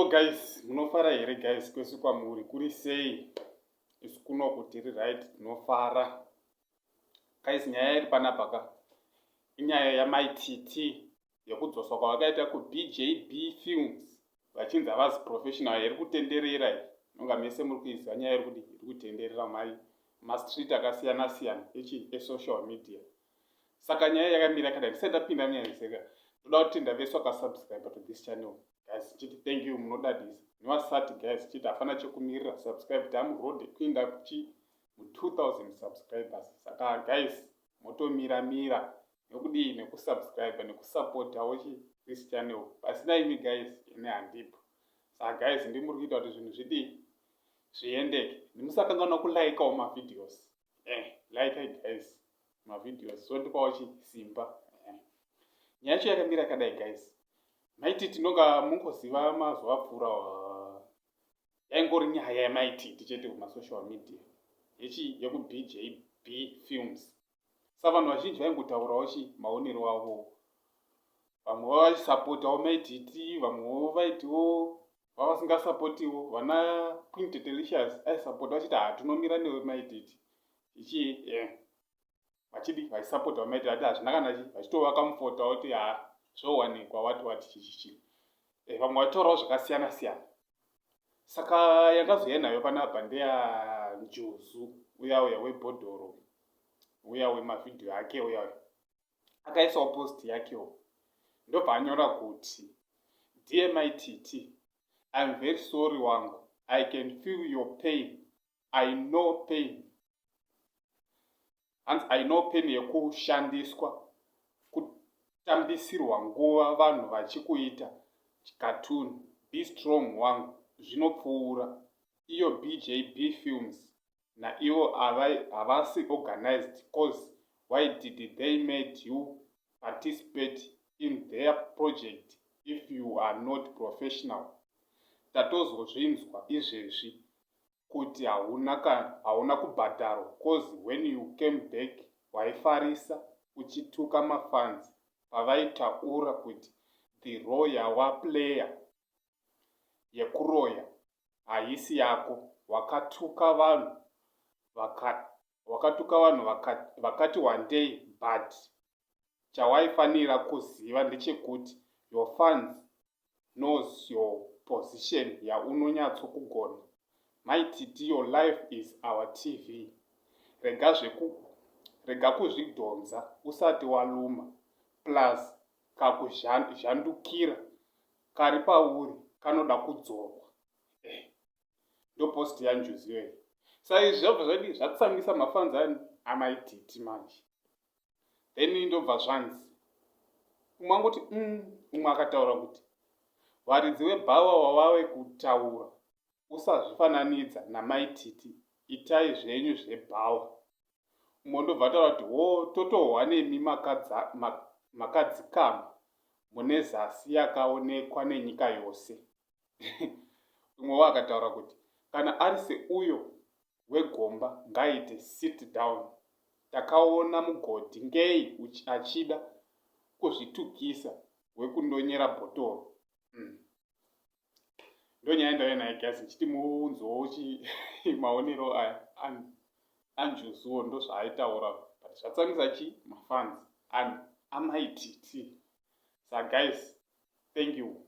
Hello guys, munofara here guys kwese kwamuri kuri sei? Isu kuno tiri right, tinofara. Guys, nyaya iri panapa ka inyaya yaMai TT yekudzoswa kwavakaita kuBJB Films vachinzi havazi professional iri kutenderera iyi. Nonga mese muri kuiziva nyaya iri kudi iri kutenderera mai mastreet akasiyana siyana echi esocial media. Saka nyaya yakamira kadai, ndisati ndapinda munyaya yeseka, ndoda kutenda vese vakasubscribe to this channel. Guys, chiti thank you, munodadisa. Nevasati guys, chiti hapana chekumirira, subscribe, tamuroad kuenda kuchi mu2000 subscribers. Saka guys, motomira mira nekudii, nekusubscribe, nekusapotawo chi this channel. Pasina imi guys, ini handipo. Saka guys, ndimuri kuita kuti zvinhu zvidii, zviendeke. Musakanganwa kulikewo mavideos. Like guys mavideos, zotipawo chisimba. Nyaya yacho yakamira kadai guys. Maiti tinonga mungoziva mazuva apfuura yaingori nyaya yaMai TT chete kumasocial media yechi yekuBJB Films. Saka vanhu vazhinji vaingotaurawo chi maonero avo. Vamwe vaisapotawo Mai TT, vamwewo vaitiwo vavasingasapotiwo. Vana Queen Tetelicious aisapota vachiti, "Ha, tinomira newe Mai TT." Ichi vachidi vaisapota Mai TT, ati hazvina kana chi vachitovakamufotawo kuti ha, zvowanikwa wati wati chichichi. Vamwe vachitaurawo zvakasiyana siyana. Saka yandazoya nayo panapa ndeya Njuzu uya uya webhodhoro uya wemavhidhiyo ake uya uya akaisawo post yakewo, ndobva anyora kuti, "Dear Mai TT, I'm very sorry wangu. I can feel your pain. I know pain." Hanzi, "I know pain yekushandiswa, kutambisirwa nguva, vanhu vachikuita chikatuni. Be strong wangu, zvinopfuura. Iyo BJB Films naivo havasi organized, cause why did they made you participate in their project if you are not professional? Tatozozvinzwa izvezvi kuti hauna kubhadharwa, cause when you came back waifarisa uchituka mafans pavaitaura kuti the role yawaplaya yekuroya haisi yako. Wakatuka vanhu wakatuka vanhu vakati one day, but chawaifanira kuziva ndechekuti your fans knows your position yaunonyatsokugona. Mai TT, your life is our TV. Rega kuzvidhonza usati waluma. Plus kakuzhandukira kari pauri kanoda kudzorwa." Ndo post yaNjuzu iyoyi. Saizvi zvabva zvadii, zvatsamwisa mafans ani aMai TT manje. Then ndobva zvanzi umwe angoti, umwe akataura kuti, "Varidzi webhawa wavave kutaura, usazvifananidza naMai TT, itai zvenyu zvebhawa." Umwe ndobva ataura kuti, "Ho, totohwa nemi makadzikama mune zasi yakaonekwa nenyika yose." Umwewo akataura kuti, "Kana ari seuyo wegomba ngaite sit down. Takaona mugodhi ngei achida kuzvitukisa wekundonyera bhotoro." Ndonyaya ndauya naye guys, ndichiti muunzwewo maonero aya aNjuzuwo. Ndo zvaaitaura, but zvatsamwisa chi mafans aMai TT. Sa guys, thank you.